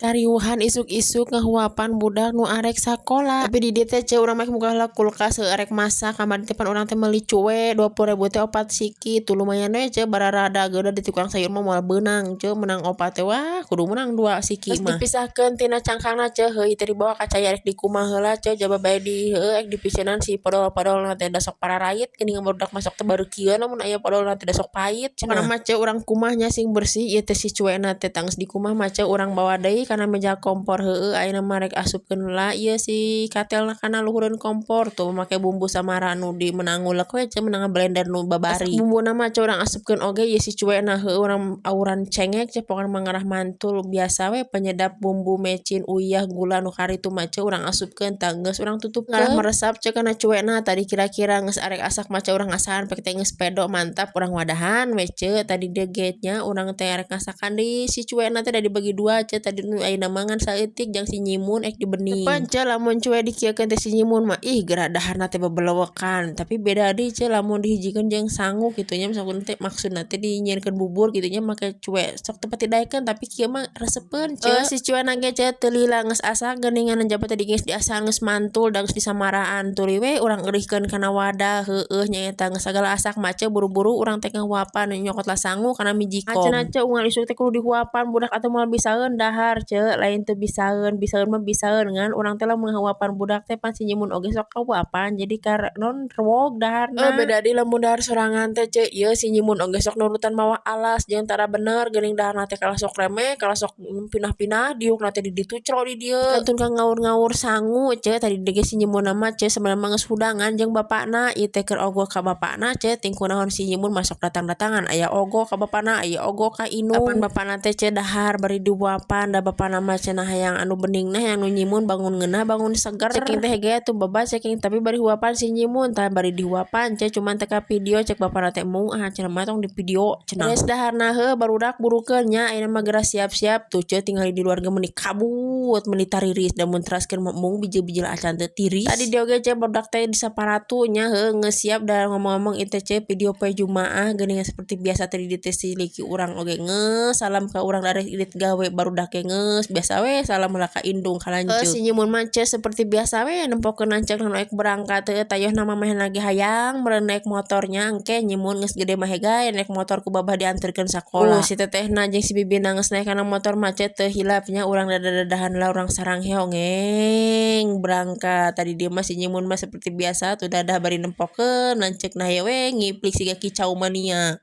Kariweuhan isuk-isuk ngahuapan budak nu arek sakola. Tapi di dieu teh, ce, urang mah muka heula kulkas arek masak. Kamari teh pan urang teh meuli cuwe 20.000 teh opat siki. Tuh lumayan we, ce, bararada geura di tukang sayur mah moal beunang, ce, meunang opat teh. Wah, kudu meunang dua siki mah. Dipisahkeun tina cangkangna, ce. Heuh, teh dibawa ka cai arek dikumbah heula, ce, jaba bae di heueuh ek dipiceunan si podol-podolna teh, da sok pararait geuning barudak masuk teh bareukieun lamun aya podolna teh, da sok pait cenah. Mah, ce, urang kumahnya sing bersih ieu teh si cuwena teh. Tanggeus dikumbah mah, ce, urang bawa deui kana meja kompor. Heueuh, ayeuna mah rek asupkeun heula ieu si katelna kana luhureun kompor. Tuh make bumbu samara nu di meunang ngulek we, ce, meunang blender nu babari. Bumbuna mah, ce, urang asupkeun oge ieu si cuwena. Heueuh, urang auran cengek, ce, pokona mah ngarah mantul biasa we, penyedap bumbu, mecin, uyah, gula nu karitu mah, ce, urang asupkeun. Tah, geus urang tutupkeun ngarah meresap, ce, kana cuwena. Tadi kira-kira geus arek asak mah, ce, urang asahan pek teh geus pedo mantap, urang wadahan we, ce. Tadi dieu ge nya urang teh arek ngasakan deui si cuwena teh, da dibagi dua, ce. Tadi nu ayeuna mah ngan saeutik jang si nyimun ek dibening. Pan, ce, lamun cuwe dikieukeun teh si nyimun mah, ih, geura daharna teh bebelewekan. Tapi beda deui, ce, lamun dihijikeun jeung sangu kitu nya, misalkan teh maksudna teh dinyieunkeun bubur kitu nya make cuwe, sok teu pati daekeun, tapi kieu mah resepeun, ce. Si cuwena ge, ce, teu lila geus asak geuningan, jaba tadi geus diasaan geus mantul da geus disamaraan, tuluy we urang eurihkeun kana wadah. Heueuh, nyaeta geus sagala asak mah, ce, buru-buru urang teh ngahuapan nyokot lah sangu kana mijikom. Cenah, ce, unggal isuk teh kudu dihuapan budak atuh moal bisaeun dahar, ce. Lain teu bisaeun, bisaeun mah bisaeun, ngan urang teh lamun ngahuapan budak teh pan si nyimun oge sok kahuapan, jadi kar non rewog daharna. Beda deui lamun dahar sorangan teh, ce. Ieu si nyimun oge sok nurutan mawa alas jeung tara bener geuning daharna teh, kalah sok remeh, kalah sok pinah-pinah diukna teh di ditu cro di dieu, kantun ka ngaur-ngaur sangu, ce. Tadi ge si nyimun mah, ce, sebenarnya mah geus hudangan jeung bapakna. Ieu teh keur ogoh ka bapakna, ce. Ting kunaon si nyimun masuk datang-datangan, aya ogoh ka bapakna, aya ogoh ka indung. Apan bapakna teh, ce, dahar bari dihuapan, da bapakna mah cenah hayang anu beningna, hayang nu nyimun bangun ngeunah, bangun seger. Ceking teh ge atuh baba ceking, tapi bari huapan si nyimun. Tah, bari dihuapan, ce, cuman teu ka video. Cek bapakna teh, "Embung ah," cenah mah, "tong di video," cenah. Beres daharna, heuh, barudak burukeun nya, ayeuna mah geura siap-siap. Tuh, ce, tingali di luar ge meuni kabut, meuni tariris, da mun teraskeun mah embung bijil-bijil acan teu tiris. Tadi dieu oge, ce, barudak teh disaparatu nya. Heueuh, geus siap da. Ngomong-ngomong ieu teh, ce, video poe Jumaah geuningan. Seperti biasa tadi di teh siliki urang oge geus salam ka urang dari indit gawe. Barudak ge geus biasa we salam heula ka indung, ka lanceuk. Si nyimun mah, ce, seperti biasa we nempokeun lanceuk nu ek berangkat. Heueuh, tayohna mamehna ge hayang meureun naek motornya. Engke nyimun geus gede mah hegai naek motor, ku babah dianterkeun sakola. Si tetehna jeung si bibina geus naek kana motor mah, ce, teu hilap nya urang dada-dadahan lah, urang sarangheo ngeng berangkat. Tadi dieu mah si nyimun mah seperti biasa tuh dadah bari nempokeun lanceukna we ngiplik siga kicau mania.